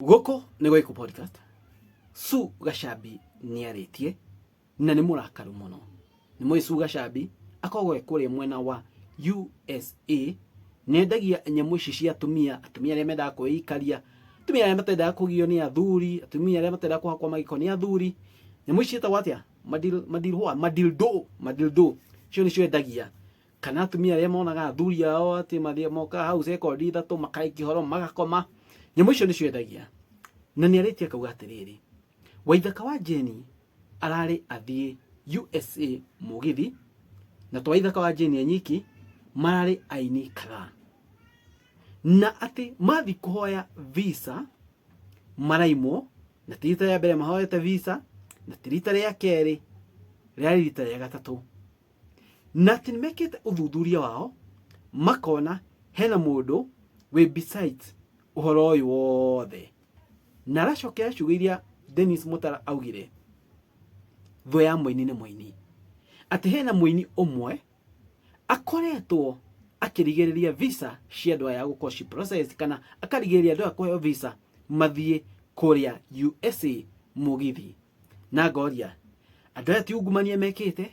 Gũkũ nĩ Gwaikũ Podcast. Sue Gacambi nĩarĩtie na nĩ mũrakaru mũno. Nĩ mũĩ Sue Gacambi akoragwo e kũrĩa mwena wa USA, nĩendagia nyamũ ici cia atumia, atumia arĩa mendaga kwĩikaria, atumia arĩa matendaga kũgio nĩ athuri, atumia arĩa matendaga kũhakwo magĩko nĩ athuri. Nyamũ ici ciĩtagwo atĩa? Madil, madil, madildo, madildo. Icio nĩcio endagia. Kana atumia arĩa monaga athuri ao atĩ mathiĩ moka hau sekondi ithatũ makarĩkia ũhoro magakoma. Nyamũ icio nĩcio endagia. Na nĩ arĩtie akauga atĩrĩrĩ, Waithaka wa Jane ararĩ athiĩ USA mũgithi, na to Waithaka wa Jane enyiki, mararĩ aini kadhaa. Na atĩ mathiĩ kũhoya visa maraimwo, na ti rita rĩa mbere mahoete visa, na ti rita rĩa kerĩ, rĩarĩ rita rĩa gatatũ. Na atĩ nĩmekĩte ũthuthuria wao makona hena mũndũ wĩ besides ũhoro ũyũ wothe. Na aracokera ciugo iria Dennis Mutara augire, thũ ya mũini nĩ mũini. Atĩ hena mũini ũmwe akoretwo akĩrigĩrĩria visa cia andũ aya gũkorwo ci process, kana akarigĩrĩria andũ aya kũheo visa mathiĩ kũrĩa USA mũgithi. Na ngoria, andũ aya ti ungumania mekĩte,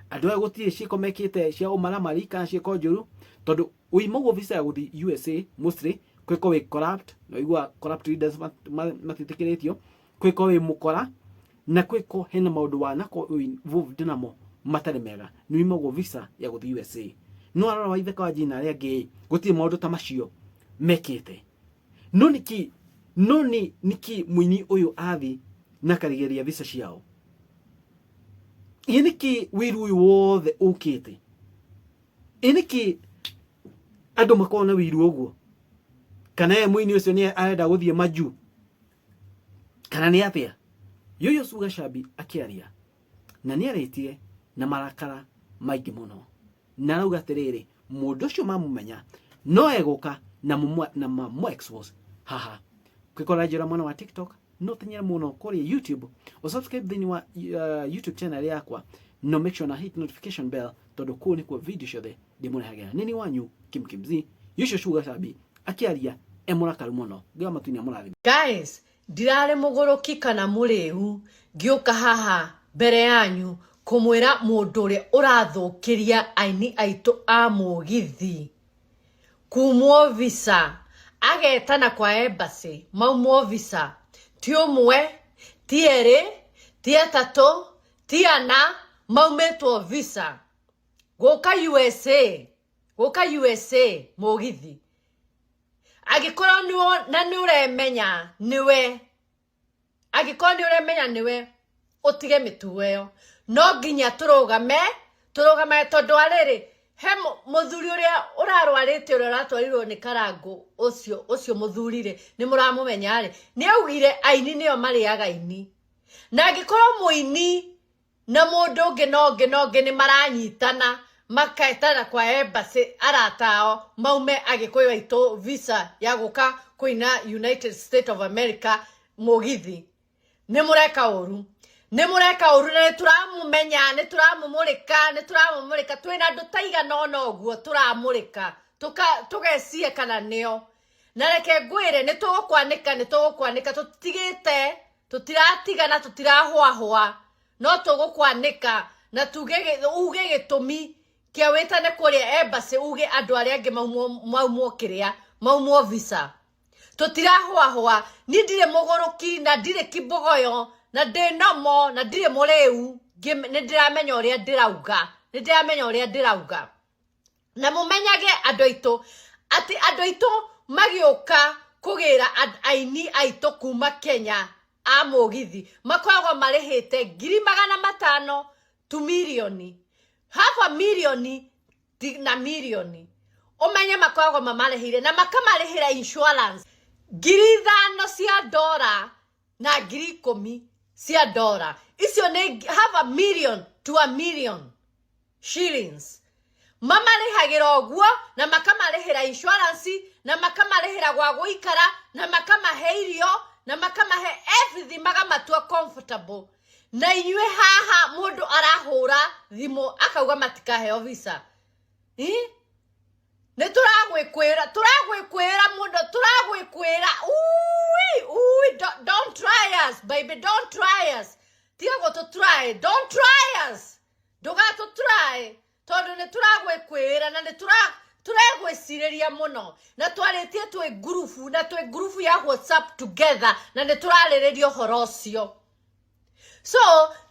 andũ aya gũtirĩ ciĩko mekĩte cia ũmaramari kana ciĩko njũru, tondũ ũimagwo visa ya gũthiĩ USA mostly kwĩko wĩ corrupt, na ũigua corrupt leaders matiĩtĩkĩrĩtio, kwĩko wĩ mũkora, na kwĩko hena maũndũ wanakorwo wĩ involved namo matarĩ mega, nĩ ũimagwo visa ya gũthiĩ USA. No arora Waithaka wa Jane na arĩa angĩ, gũtirĩ maũndũ ta macio mekĩte. No nĩkĩ, no nĩ nĩkĩ mũini ũyũ athi na akarigĩrĩria visa ciao? Ĩ nĩkĩ wĩiru ũyũ wothe ũkĩte? Ĩ nĩkĩ andũ makoragwo na wĩiru ũguo? Kana ye mũini ũcio nĩ arenda gũthiĩ majuu? Kana nĩ atĩa? Yoyo Sue Gacambi akĩaria na nĩ arĩtie na marakara maingĩ mũno, na arauga atĩrĩrĩ, mũndũ ũcio mamũmenya no egũka na na mamũ expose haha. Kwĩkora njĩra mwena wa TikTok, no teng'ere mũno kũrĩa YouTube, o subscribe thĩinĩ wa YouTube channel yakwa, no make sure na hit notification bell, tondũ kũu nĩkuo video ciothe ndĩmũrehagĩra. Nĩ niĩ wanyu Kim Kim Z. Yoyo Sue Gacambi akĩaria e mũrakaru mũno. Ngai wa matu-inĩ amũrathime. Guys, ndirarĩ mũgũrũki kana mũrĩu ngĩũka haha mbere yanyu kũmwĩra mũndũ ũrĩa ũrathũkĩria aini aitũ a mũgithi kumwo visa, agetana kwa embassy maumwo visa, ti ũmwe, ti erĩ, ti atatũ, ti ana, maumĩtwo visa gũka USA, gũka USA mũgithi. Angĩkorwo nĩ na nĩ ũremenya nĩwe, angĩkorwo nĩ ũremenya nĩwe, ũtige mĩtugo ĩyo. No nginya tũrũgame, tũrũgame tondũ arĩrĩ, he mũthuri ũrĩa ũrarwarĩte, ũrĩa ũratwarirwo nĩ Karangũ, ũcio ũcio mũthuri rĩ, nĩ mũramũmenya rĩ, nĩ augire aini nĩo marĩaga aini. Na angĩkorwo mũini na mũndũ ũngĩ na ũngĩ na ũngĩ nĩ maranyitana maketana kwa embassy arata ao maume Agĩkũyũ aitũ visa ya gũka kũina United States of America mũgithi, nĩ mũreka ũru, nĩ mũreka ũru, na nĩ tũramũmenya, nĩ tũramũmũrĩka, nĩ tũramũmũrĩka. Twĩna andũ ta igana ũna ũguo tũramũrĩka, tũgecie kana nĩo. Na reke ngwĩre, nĩ tũgũkwanĩka, nĩ tũgũkwanĩka, tũtigĩte, tũtiratigana, tũtirahũahũa, no tũgũkwanĩka na tuge uge gĩtũmi kĩa wĩtane kũrĩa embassy, uge andũ arĩa angĩ maumwo, maumwo kĩrĩa, maumwo visa. Tũtirahũahũa. Niĩ ndirĩ mũgũrũki na ndirĩ kibogoyo na ndĩ nomo na ndirĩ mũrĩu, nĩ ndĩramenya ũrĩa ndĩrauga, nĩ ndĩramenya ũrĩa ndĩrauga. Na mũmenyage andũ aitũ atĩ andũ aitũ magĩũka kũgĩra aini aitũ kuma Kenya a mũgithi makoragwo marĩhĩte ngiri magana matano tu mirioni, half a million na mirioni, ũmenye makoragwo mamarĩhĩire na makamarĩhĩra insurance 5,000 cia ndora na 10,000 cia ndora. Icio nĩ half a million to a million shillings mamarĩhagĩra ũguo, na makamarĩhĩra insurance, na makamarĩhĩra gwa gũikara, na makamahe irio, na makamahe everything, magamatua comfortable. Na inyuĩ haha mũndũ arahũra thimũ akauga matikaheo visa. Ĩ? Nĩ tũragwĩkwĩra, tũragwĩkwĩra mũno, tũragwĩkwĩra. Ui, ui, us, baby, don't try us. Tiga gũtũ try, don't try us. Ndũgatũ try tondũ nĩ tũragwĩkwĩra na nĩ tũregwĩcirĩria mũno na twarĩtie twĩ ngurubu na twĩ ngurubu ya WhatsApp together na nĩ tũrarĩrĩria ũhoro ũcio. So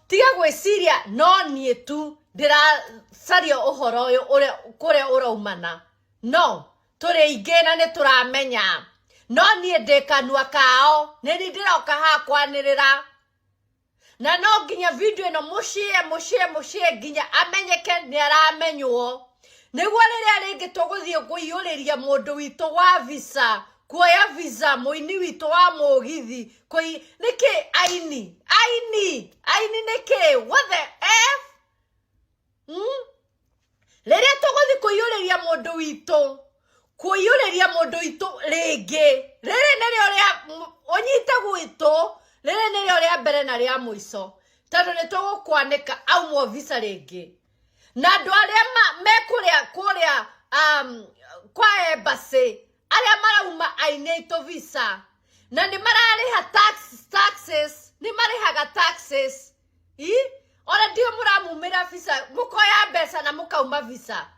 tiga gwĩciria no niĩ tu ndĩracaria ũhoro ũyũ ũrĩa kũrĩa ũraumana. No tũrĩ aingĩ na nĩ tũramenya, no niĩ ndĩ kanua kao, nĩ niĩ ndĩroka haha kwanĩrĩra na no nginya video ĩno mũshare, mũshare, mũshare nginya amenyeke nĩ aramenywo, nĩguo rĩrĩa rĩngĩ tũgũthiĩ kũiyũrĩria mũndũ witũ wa visa, kuoya visa, mũini witũ wa mũgithi kũi nĩkĩ aini aini aini nĩkĩ, what the f? Rĩrĩa tũgũthiĩ kũiyũrĩria mũndũ witũ, kũiyũrĩria mũndũ witũ rĩngĩ, rĩrĩ nĩrĩo rĩa ũnyite gwitũ, rĩrĩ nĩrĩo rĩa mbere na rĩa mũico, tondũ nĩ tũgũkwanĩka aumwo visa rĩngĩ. Na andũ arĩa me kũrĩa kũrĩa kwa embassy arĩa marauma aini aitũ visa na nĩ mararĩha taxes, nĩ marĩhaga taxes i ona ndio mũramumĩra visa, mũkoya mbeca na mũkauma visa.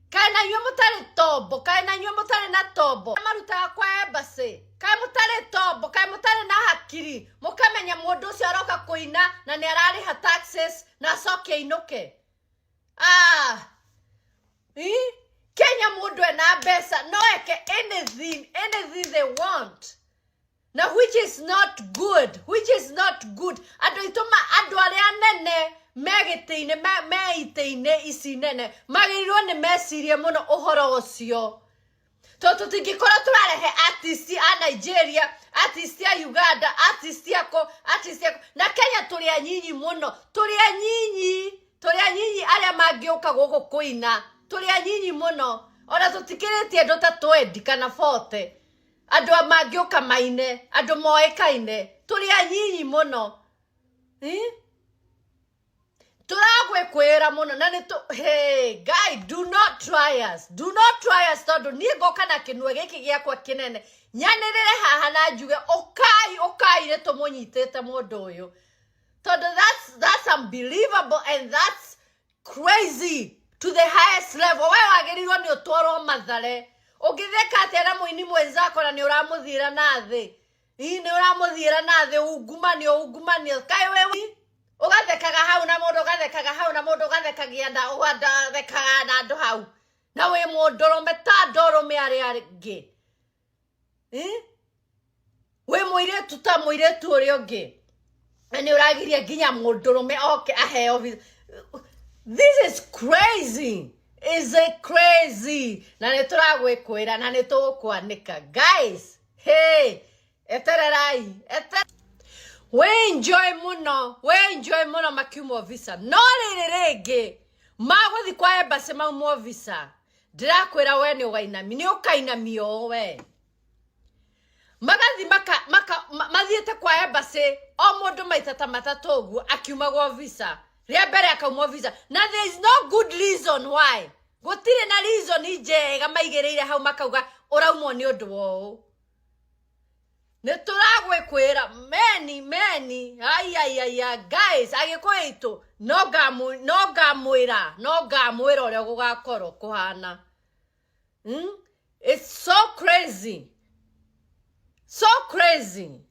Kaĩ na inyuĩ mũtarĩ tombo? Kaĩ na inyuĩ mũtarĩ na tombo? Marutaga kwa embassy, kaĩ mũtarĩ tombo? Kaĩ mũtarĩ na hakiri mũkamenya mũndũ ũcio aroka kũina na nĩ ararĩha taxes na acoke ainũke? Ah, I? Kenya mũndũ ena mbeca no eke anything, anything they want, na which is not good, which is not good. Andũ aitũ andũ arĩa anene me gĩtĩ-inĩ, me itĩ-inĩ ici nene, magĩrĩirwo nĩ mecirie mũno ũhoro ũcio, tondũ tũtingĩkorwo tũrarehe artist a Nigeria, artist a Uganda, artist a kũ, artist a kũ, na Kenya tũrĩ anyinyi mũno, tũrĩ anyinyi, tũrĩ anyinyi arĩa mangĩũka gũkũ kũina, tũrĩ anyinyi mũno, ona tũtikĩrĩtie andũ ta 20 kana 40 andũ a mangĩũka maine, andũ moĩkaine, tũrĩ anyinyi mũno. Tũragwĩkwĩra mũno na nĩ tũ, hey guy, do not try us, do not try us, tondũ niĩ ngoka na kĩnua gĩkĩ gĩakwa kĩnene nyanĩrĩre haha na njuge ũkai, ũkai, nĩ tũmũnyitĩte mũndũ ũyũ, tondũ that's unbelievable and that's crazy to the highest level. We wagĩrĩirwo nĩ ũtwarwo Mathare. Ũngĩtheka atĩa na mũini mwenzako na nĩ ũramũthiĩra na thĩ? Ii nĩ ũramũthiĩra na thĩ, ungumania, ungumania. Kaĩ we ũgathekaga hau na mũndũ, ũgathekaga hau na mũndũ, ũgathekagia na ũgathekaga na andũ hau na wĩ mũndũrũme ta ndũrũme arĩa angĩ? Wĩ mũirĩtu ta mũirĩtu ũrĩa ũngĩ na nĩ ũragiria nginya mũndũrũme oke aheo visa. This is crazy, is it crazy? Na nĩ tũragwĩkwĩra na nĩ tũgũkwanĩka, guys. Hey, etererai, we enjoy mũno, we enjoy mũno makiumwo visa. No rĩrĩ rĩngĩ magũthi kwa embassy maumwo visa, ndĩrakwĩra we nĩ ũgainami, nĩ ũkainamio we. Magathi maka, maka, mathiĩte kwa embassy o mũndũ maita ta matatũ ũguo akiumagwo visa. Rĩa mbere akaumwo visa na there is no good reason why, gũtirĩ na reason njega maigĩrĩire hau makauga ũraumwo nĩ ũndũ wa ũũ. Nĩ tũragwĩkwĩra meni meni aiaiaia, guys, Agĩkũyũ aitũ, no ngamwĩra, no ngamwĩra ũrĩa gũgakorwo kũhana. It's so crazy, so crazy.